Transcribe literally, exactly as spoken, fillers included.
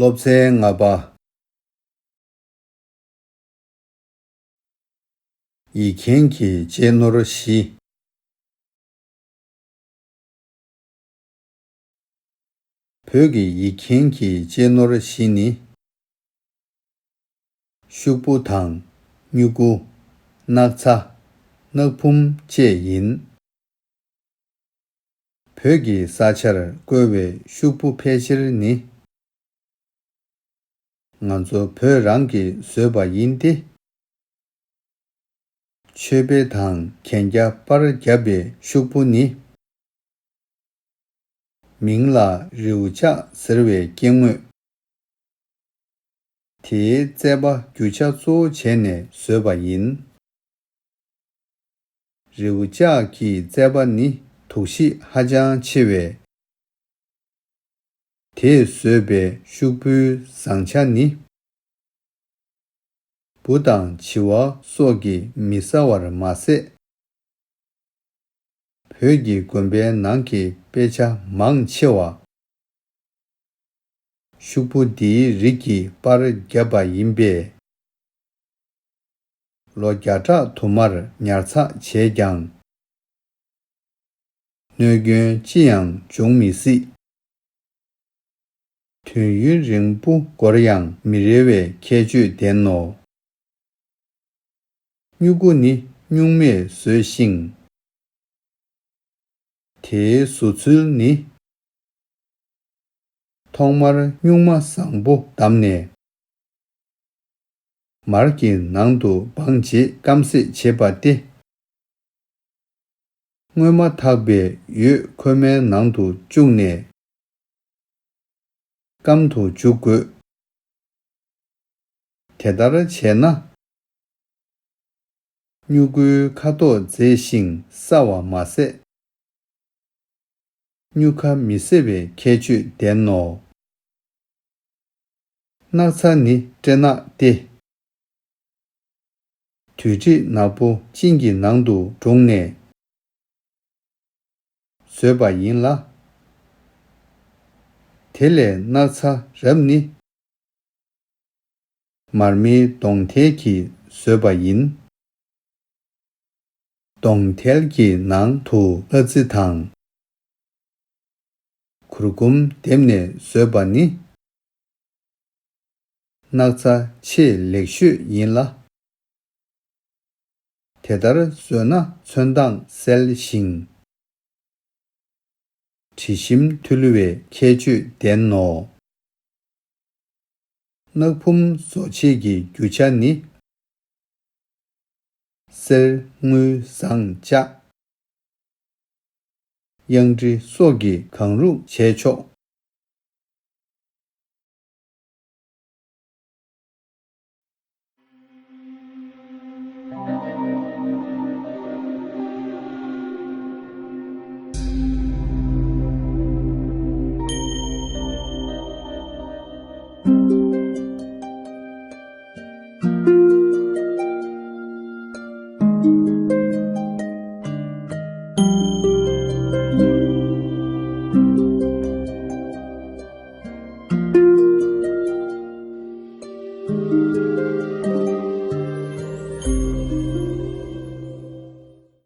སློབ་ཚན་ལྔ་པ། ཡིག་མཁན་གྱི་གཅེས་ནོར་བཞི། བོད་ཀྱི་ཡིག་མཁན་གྱི་གཅེས་ནོར་བཞི་ནི། ཤོག་བུ་དང་། སྨྱུ་གུ། སྣག་ཚ། སྣག་ཕུང་བཅས་ཡིན། བོད་ཀྱི་ས་ཆར་བརྐོས་པའི་ཤོག་བུ་ཕལ་ཆེར་ནི། ང་ཚོ་བོད་རང་གིས་བཟོས་པ་ཡིན་ཏེ། མཆོད་པེ་དང་གན་རྒྱ་པར་བརྒྱབ་པའི་ཤོག་བུ་ནི། མིང་ལ་རེའུ་ལྕག་ཟེར་བའི་སྐྱེ་དངོས། དེའི་རྩོད་པ་རྒྱུ་ཆ་གཙོ་བོ་བྱས་ནས་བཟོས་པ་ཡིན། རེའུ་ལྕག་གི་རྩོད་པ་ནི་དུག་གཞི་ཧ་ཅང་ཆེ་བས། དེས་བཟོས་པའི་ཤོག་བུའི་བཟང་ཆ་ནི། འབུ་དང་བྱི་བ་སོགས་ཀྱིས་མི་ཟ་བར་མ་ཟད། བོད་ཀྱི་དགོན་པའི་ནང་གི་དཔེ་ཆ་མང་ཆེ་བ། ཤོག་བུ་འདིའི་རིགས་ཀྱིས་པར་བརྒྱབ་པ་ཡིན་པས། ལོ་བརྒྱ་ཕྲག་དུ་མར་ཉར་ཚགས་བྱས་ཀྱང་། གནོད་སྐྱོན་ཅི་ཡང་འབྱུང་མི་སྲིད། དུས་ཡུན་རིང་པོ་འགོར་ཡང་མི་རལ་བའི་ཁྱད་ཆོས་ལྡན་ནོ། སྨྱུ་གུ་ནི་སྨྱུག་མས་བཟོས་ཤིང་། དེའི་བཟོ་ཚུལ་ནི། ཐོག་མར་སྨྱུག་མ་བཟང་པོ་བསྡམས་ནས། མར་གྱི་ནང་དུ་སྦངས་རྗེས་སྐམ་བསྲེས་བྱེད་པ་སྟེ། སྔོན་མ་འཐག་པའི་འོད་ཁོལ་མའི་ནང་དུ་བཅུག་ནས། སྐམ་དུ་འཇུག་དགོས། དེ་ལྟར་བྱས་ན། སྨྱུ་གུའི་ཁ་དོག་མཛེས་ཤིང་སྲ་བ་མ་ཟད། སྨྱུག་ཁ་མི་སྲེ་བའི་ཁྱད་ཆོས་ལྡན་ནོ། སྣག་ཚ་ནི་སྐྲན་ནག་སྟེ། དུས་དྲིལ་ནག་པོ་གཅིན་གྱི་ནང་དུ་བརྡུངས་ནས་བཟོས་པ་ཡིན་ལ། དེ་ལས་སྣག་ཚ་རབ་ནི། མར་མེའི་མདོང་ཐལ་གྱིས་བཟོས་པ་ཡིན། མདོང་ཐལ་གྱི་ནང་དུ་གླ་རྩི་དང་། གུར་གུམ་བརྡེབས་ནས་བཟོས་པ་ནི། སྣག་ཚ་ཆེས་ལེགས་ཤོས་ཡིན་ལ། དེ་ལྟར་བཟོས་ན་ཚོན་མདངས་གསལ་ཞིང་། དྲི་ཞིམ་འཐུལ་བའི་ཁྱད་ཆོས་ལྡན་ནོ། སྣག་ཕུང་བཟོ་བྱེད་ཀྱི་རྒྱུ་ཆ་ནི། གསེར་དངུལ་ཟངས་ལྕགས། གཡང་ཊི་སོགས་ཀྱིས་གང་རུང་བྱས་ཆོག།